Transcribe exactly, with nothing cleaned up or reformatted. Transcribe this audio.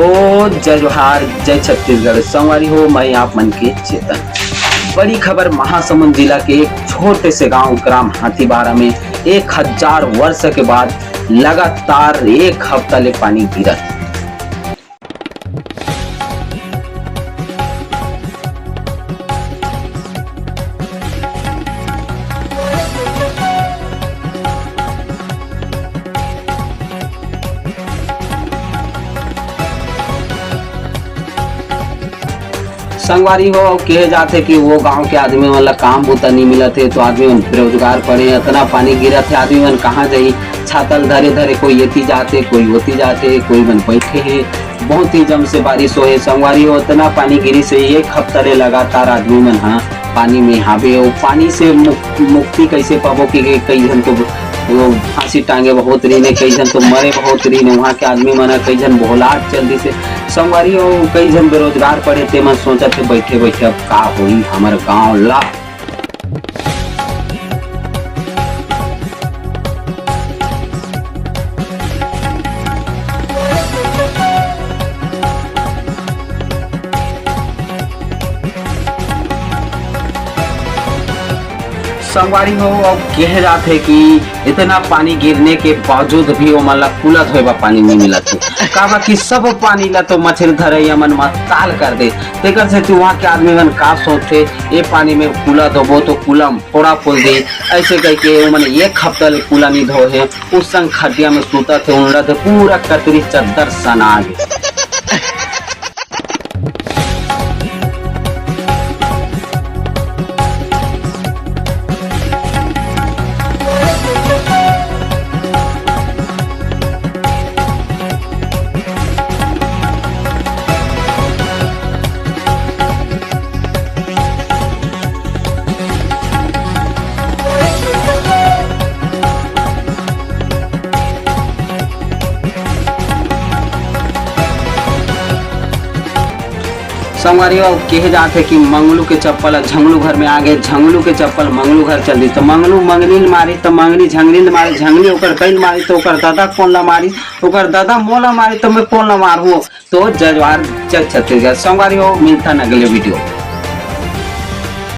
तो जय जोहार, जय छत्तीसगढ़। संगवारी हो, मैं आप मन के चेतन। बड़ी खबर, महासमुंद जिला के एक छोटे से गांव ग्राम हाथीबारा में एक हजार वर्ष के बाद लगातार एक हफ्ता ले पानी गिरत। संगवारी हो, कहे जाथे कि वो गांव के आदमी मन ला काम बूता नहीं मिलत हे, तो आदमी मन बेरोजगार पड़े। इतना पानी गिरत हे, आदमी मन कहाँ जाही? छाता ल धरे धरे कोई एती जाथे, कोई ओती जाथे, कोई मन बैठे हे। बहुत ही जम से बारिश होए संगवारी हो, इतना पानी गिरिस हे, एक हफ्ता ले लगातार आदमी मन ह पानी में हावे। वो पानी से मुक-, मुक्ति कैसे पाबो कि, कि कई झन तो वो फांसी टांगे बहुत रहिन हे, कई झन तो मरे बहुत रहिन हे। वहाँ के आदमी मन ह कई झन भोलाट चल दिस हे संगवारी हो, कई झन बेरोजगार पड़े, ते मन सोचत हे, बैठे बैठे अब का होही हमर गांव ला। संगवारी हो, अब कहे जात हे कि इतना पानी गिरने के बावजूद भी ओमन ला कुला धोए बर पानी नहीं मिलत हे। काबर कि सब पानी ला तो मछरी धरैया मन मताल कर दे। तेकर सेती वहाँ के आदमी मन का सोचथे, "ये पानी में कुला धोबो तो कुला म फोड़ा पोल दे।" ऐसे कहिके ओमन एक हफ्ता ले कुला नहीं धोए हे। उस संग खटिया में सूतत हे, उंडत हे, पूरा कतरी चद्दर सना गे। संगवारी हो, कहे जात हे कि मंगलू के चप्पल ह झंगलू घर में आ गे, झंगलू के चप्पल मंगलू घर चल दिस। तो मंगलू मंगनी ल मारी, तो मंगनी झंगनी ल मारी, झंगनी ओकर दई ल मारी, तो ओकर ददा कोन ला मारी, ओकर ददा मोला मारी, तो मैं कोन ला मारहूँ? तो जय जोहार, जय छत्तीसगढ़। संगवारी हो, मिलथन अगले वीडियो।